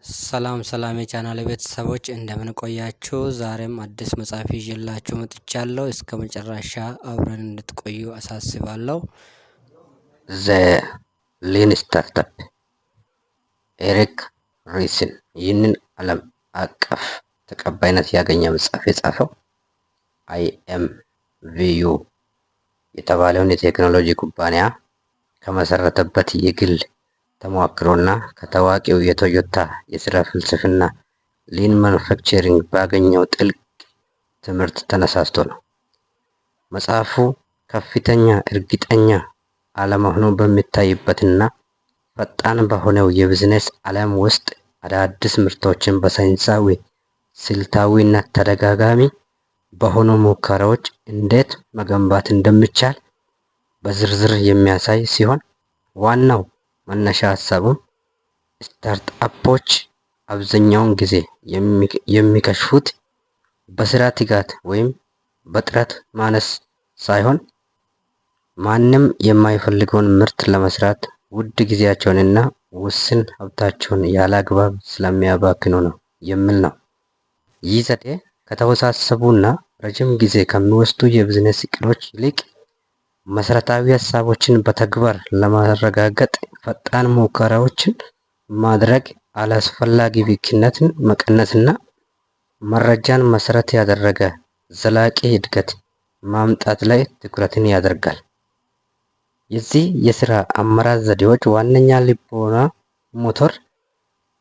ሰላም ሰላም የቻናል ቤተሰቦች፣ እንደምን ቆያችሁ? ዛሬም አዲስ መጽሐፍ ይዤላችሁ መጥቻለሁ። እስከ መጨረሻ አብረን እንድትቆዩ አሳስባለሁ። The Lean Startup፣ ኤሪክ ሪስን ይህንን ዓለም አቀፍ ተቀባይነት ያገኘ መጽሐፍ የጻፈው IMVU የተባለውን የቴክኖሎጂ ኩባንያ ከመሰረተበት የግል ተሞክሮና ከታዋቂው የቶዮታ የሥራ ፍልስፍና lean manufacturing ባገኘው ጥልቅ ትምህርት ተነሳስቶ ነው። መጽሐፉ ከፍተኛ እርግጠኛ አለመሆኑ በሚታይበትና ፈጣን በሆነው የቢዝነስ ዓለም ውስጥ አዳዲስ ምርቶችን በሳይንሳዊ፣ ስልታዊና ተደጋጋሚ በሆኑ ሙከራዎች እንዴት መገንባት እንደሚቻል በዝርዝር የሚያሳይ ሲሆን፣ ዋናው መነሻ ሀሳቡም ስታርትአፖች አብዛኛውን ጊዜ የሚከሽፉት በስራ ትጋት ወይም በጥረት ማነስ ሳይሆን ማንም የማይፈልገውን ምርት ለመስራት ውድ ጊዜያቸውንና ውስን ሀብታቸውን ያለ አግባብ ስለሚያባክኑ ነው የሚል ነው። ይህ ዘዴ ከተወሳሰቡና ረጅም ጊዜ ከሚወስዱ የቢዝነስ እቅዶች ይልቅ መሰረታዊ ሀሳቦችን በተግባር ለማረጋገጥ ፈጣን ሙከራዎችን ማድረግ፣ አላስፈላጊ ብክነትን መቀነስና መረጃን መሰረት ያደረገ ዘላቂ እድገት ማምጣት ላይ ትኩረትን ያደርጋል። የዚህ የስራ አመራር ዘዴዎች ዋነኛ ልቦና ሞተር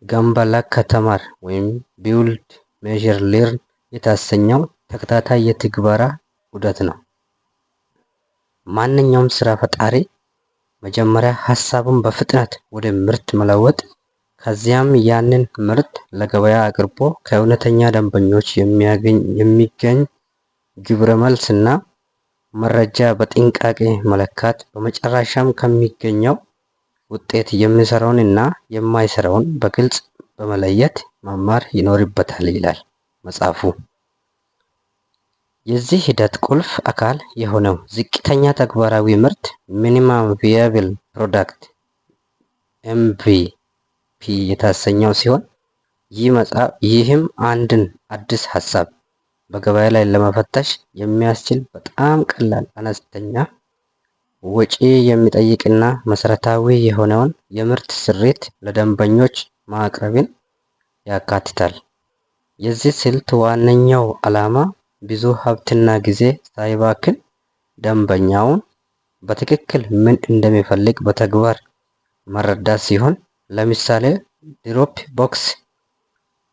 ገንባ፣ ለካ፣ ተማር ወይም build, measure, learn የተሰኘው ተከታታይ የትግበራ ዑደት ነው። ማንኛውም ስራ ፈጣሪ መጀመሪያ ሀሳቡን በፍጥነት ወደ ምርት መለወጥ፣ ከዚያም ያንን ምርት ለገበያ አቅርቦ ከእውነተኛ ደንበኞች የሚገኝ ግብረ መልስና መረጃ በጥንቃቄ መለካት፣ በመጨረሻም ከሚገኘው ውጤት የሚሰራውን እና የማይሰራውን በግልጽ በመለየት መማር ይኖርበታል ይላል መጽሐፉ። የዚህ ሂደት ቁልፍ አካል የሆነው ዝቅተኛ ተግባራዊ ምርት minimum viable product MVP የተሰኘው ሲሆን፣ ይህም አንድን አዲስ ሀሳብ በገበያ ላይ ለመፈተሽ የሚያስችል በጣም ቀላል፣ አነስተኛ ወጪ የሚጠይቅና መሰረታዊ የሆነውን የምርት ስሪት ለደንበኞች ማቅረብን ያካትታል። የዚህ ስልት ዋነኛው ዓላማ ብዙ ሀብትና ጊዜ ሳይባክን ደንበኛውን በትክክል ምን እንደሚፈልግ በተግባር መረዳት ሲሆን፣ ለምሳሌ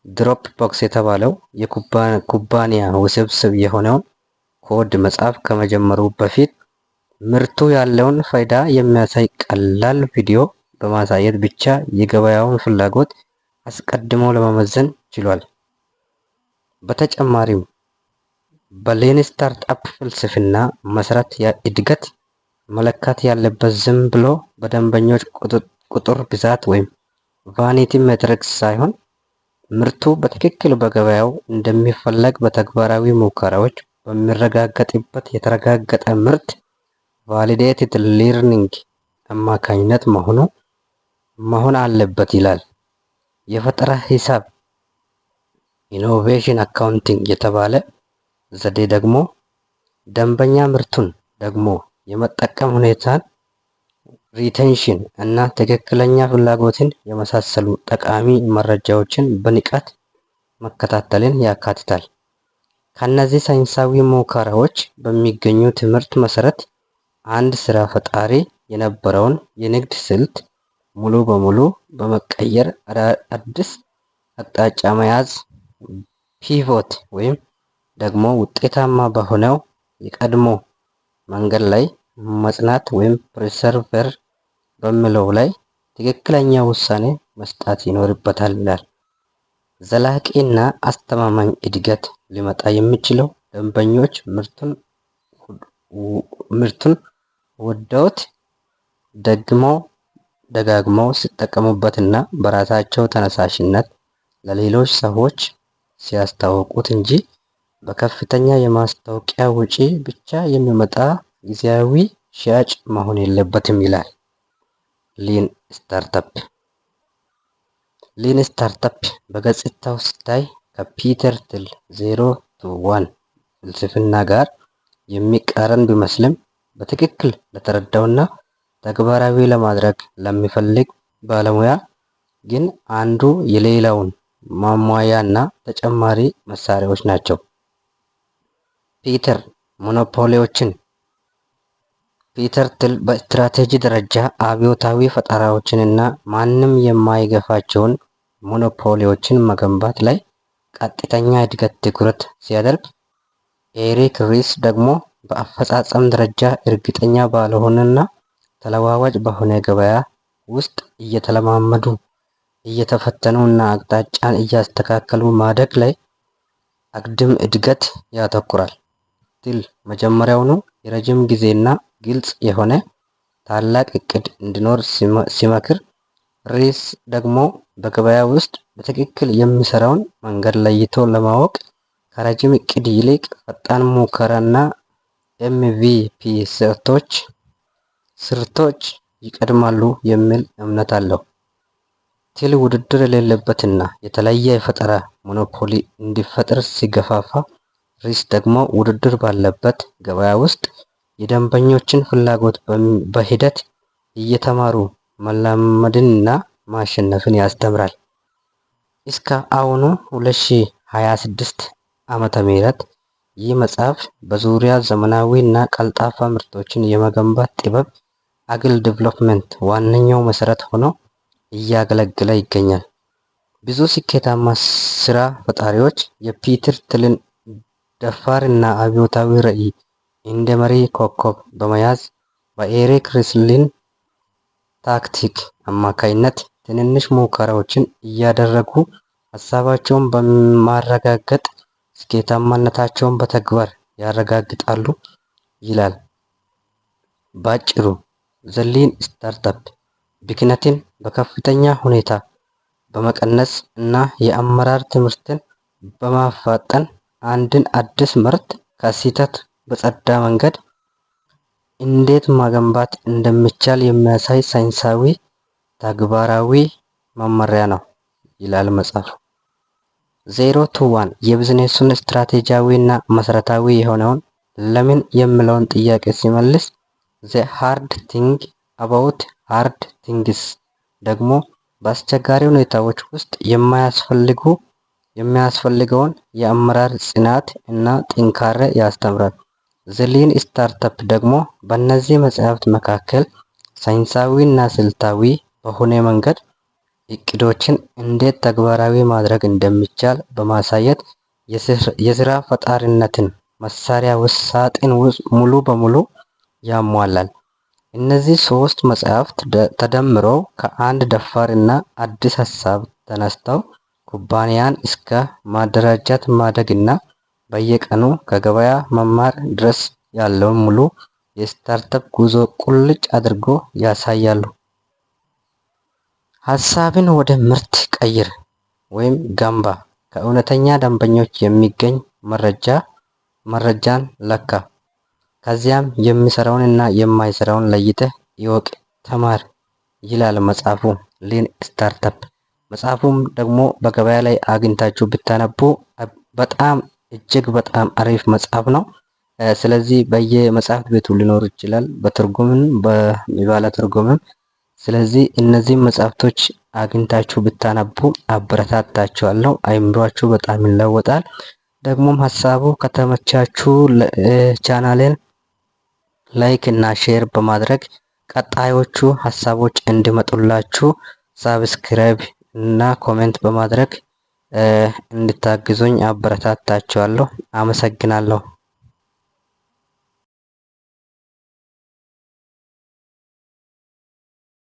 Dropbox የተባለው የኩባንያ ውስብስብ የሆነውን ኮድ መጻፍ ከመጀመሩ በፊት ምርቱ ያለውን ፋይዳ የሚያሳይ ቀላል ቪዲዮ በማሳየት ብቻ የገበያውን ፍላጎት አስቀድሞ ለመመዘን ችሏል። በተጨማሪም በ lean startup ፍልስፍና መሰረት እድገት መለካት ያለበት ዝም ብሎ በደንበኞች ቁጥር ብዛት ወይም vanity metrics ሳይሆን ምርቱ በትክክል በገበያው እንደሚፈለግ በተግባራዊ ሙከራዎች በሚረጋገጥበት የተረጋገጠ ምርት validated learning አማካኝነት መሆን አለበት ይላል። የፈጠራ ሂሳብ innovation accounting የተባለ ዘዴ ደግሞ ደንበኛ ምርቱን ደግሞ የመጠቀም ሁኔታን፣ retention እና ትክክለኛ ፍላጎትን የመሳሰሉ ጠቃሚ መረጃዎችን በንቃት መከታተልን ያካትታል። ከእነዚህ ሳይንሳዊ ሙከራዎች በሚገኙ ትምህርት መሰረት አንድ ስራ ፈጣሪ የነበረውን የንግድ ስልት ሙሉ በሙሉ በመቀየር አዲስ አቅጣጫ መያዝ pivot ወይም ደግሞ ውጤታማ በሆነው የቀድሞ መንገድ ላይ መጽናት ወይም persevere በሚለው ላይ ትክክለኛ ውሳኔ መስጠት ይኖርበታል ይላል። ዘላቂና አስተማማኝ እድገት ሊመጣ የሚችለው ደንበኞች ምርቱን ወደውት ደግሞ ደጋግመው ሲጠቀሙበትና በራሳቸው ተነሳሽነት ለሌሎች ሰዎች ሲያስተዋውቁት እንጂ በከፍተኛ የማስታወቂያ ወጪ ብቻ የሚመጣ ጊዜያዊ ሽያጭ መሆን የለበትም ይላል lean startup። Lean Startup በገጽታው ሲታይ ከፒተር ቲል zero to one ፍልስፍና ጋር የሚቃረን ቢመስልም፣ በትክክል ለተረዳውና ተግባራዊ ለማድረግ ለሚፈልግ ባለሙያ ግን አንዱ የሌላውን ማሟያና ተጨማሪ መሳሪያዎች ናቸው። ፒተር monopoly ዎችን ፒተር ቲል በስትራቴጂ ደረጃ አብዮታዊ ፈጠራዎችንና ማንም የማይጋፋቸውን monopoly ዎችን መገንባት ላይ ቀጥተኛ እድገት ትኩረት ሲያደርግ፣ ኤሪክ ሪስ ደግሞ በአፈጻጸም ደረጃ እርግጠኛ ባልሆነና ተለዋዋጭ በሆነ ገበያ ውስጥ እየተለማመዱ፣ እየተፈተኑ እና አቅጣጫን እያስተካከሉ ማደግ ላይ አግድም እድገት ያተኩራል። ቲል መጀመሪያውኑ የረጅም ጊዜና ግልጽ የሆነ ታላቅ እቅድ እንዲኖር ሲመክር፣ ሪስ ደግሞ በገበያ ውስጥ በትክክል የሚሰራውን መንገድ ለይቶ ለማወቅ ከረጅም እቅድ ይልቅ ፈጣን ሙከራና MVP ስርቶች ይቀድማሉ የሚል እምነት አለው። ቲል ውድድር የሌለበትና የተለየ የፈጠራ monopoly እንዲፈጠር ሲገፋፋ፣ ሪስ ደግሞ ውድድር ባለበት ገበያ ውስጥ የደንበኞችን ፍላጎት በሂደት እየተማሩ መላመድንና ማሸነፍን ያስተምራል። እስከ አሁኑ 2026 ዓመተ ምህረት ይህ መጽሐፍ በዙሪያ ዘመናዊ እና ቀልጣፋ ምርቶችን የመገንባት ጥበብ agile development ዋነኛው መሰረት ሆኖ እያገለገለ ይገኛል። ብዙ ስኬታማ ስራ ፈጣሪዎች የፒተር ቲልን ደፋርና አብዮታዊ ራዕይ እንደ መሪ ኮከብ በመያዝ፣ በኤሪክ ሪስ lean tactic አማካይነት ትንንሽ ሙከራዎችን እያደረጉ ሀሳባቸውን በማረጋገጥ ስኬታማነታቸውን በተግባር ያረጋግጣሉ ይላል። ባጭሩ The Lean Startup ብክነትን በከፍተኛ ሁኔታ በመቀነስ እና የአመራር ትምህርትን በማፋጠን አንድን አዲስ ምርት ከስህተት በጸዳ መንገድ እንዴት መገንባት እንደሚቻል የሚያሳይ ሳይንሳዊ ተግባራዊ መመሪያ ነው ይላል መጽሐፉ። Zero to one የቢዝነሱን ስትራቴጂያዊ እና መሰረታዊ የሆነውን ለምን የሚለውን ጥያቄ ሲመልስ፣ The Hard Thing About Hard Things ደግሞ በአስቸጋሪ ሁኔታዎች ውስጥ የሚያስፈልገውን የአመራር ጽናት እና ጥንካሬ ያስተምራል። The Lean Startup ደግሞ በእነዚህ መጽሐፍት መካከል ሳይንሳዊ እና ስልታዊ በሆነ መንገድ እቅዶችን እንዴት ተግባራዊ ማድረግ እንደሚቻል በማሳየት የስራ ፈጣሪነትን መሳሪያ ሳጥን ሙሉ በሙሉ ያሟላል። እነዚህ ሶስት መጽሐፍት ተደምረው ከአንድ ደፋር እና አዲስ ሀሳብ ተነስተው ኩባንያን እስከ ማደራጀት፣ ማደግ እና በየቀኑ ከገበያ መማር ድረስ ያለውን ሙሉ የ startup ጉዞ ቁልጭ አድርጎ ያሳያሉ። ሀሳብን ወደ ምርት ቀይር ወይም ገንባ። ከእውነተኛ ደንበኞች የሚገኝ መረጃን ለካ። ከዚያም የሚሰራውንና የማይሰራውን ለይተህ እወቅ፣ ተማር ይላል መጽሐፉ Lean Startup። መጽሐፉም ደግሞ በገበያ ላይ አግኝታችሁ ብታነቡ በጣም እጅግ በጣም አሪፍ መጽሐፍ ነው። ስለዚህ በየመጽሐፍት ቤቱ ሊኖር ይችላል፣ በትርጉምም በሚባለ ትርጉምም። ስለዚህ እነዚህን መጽሐፍቶች አግኝታችሁ ብታነቡ አበረታታችኋለሁ። አይምሯችሁ በጣም ይለወጣል። ደግሞም ሀሳቡ ከተመቻችሁ ቻናሌን like እና share በማድረግ ቀጣዮቹ ሀሳቦች እንዲመጡላችሁ subscribe እና comment በማድረግ እንድታግዙኝ አበረታታችኋለሁ። አመሰግናለሁ።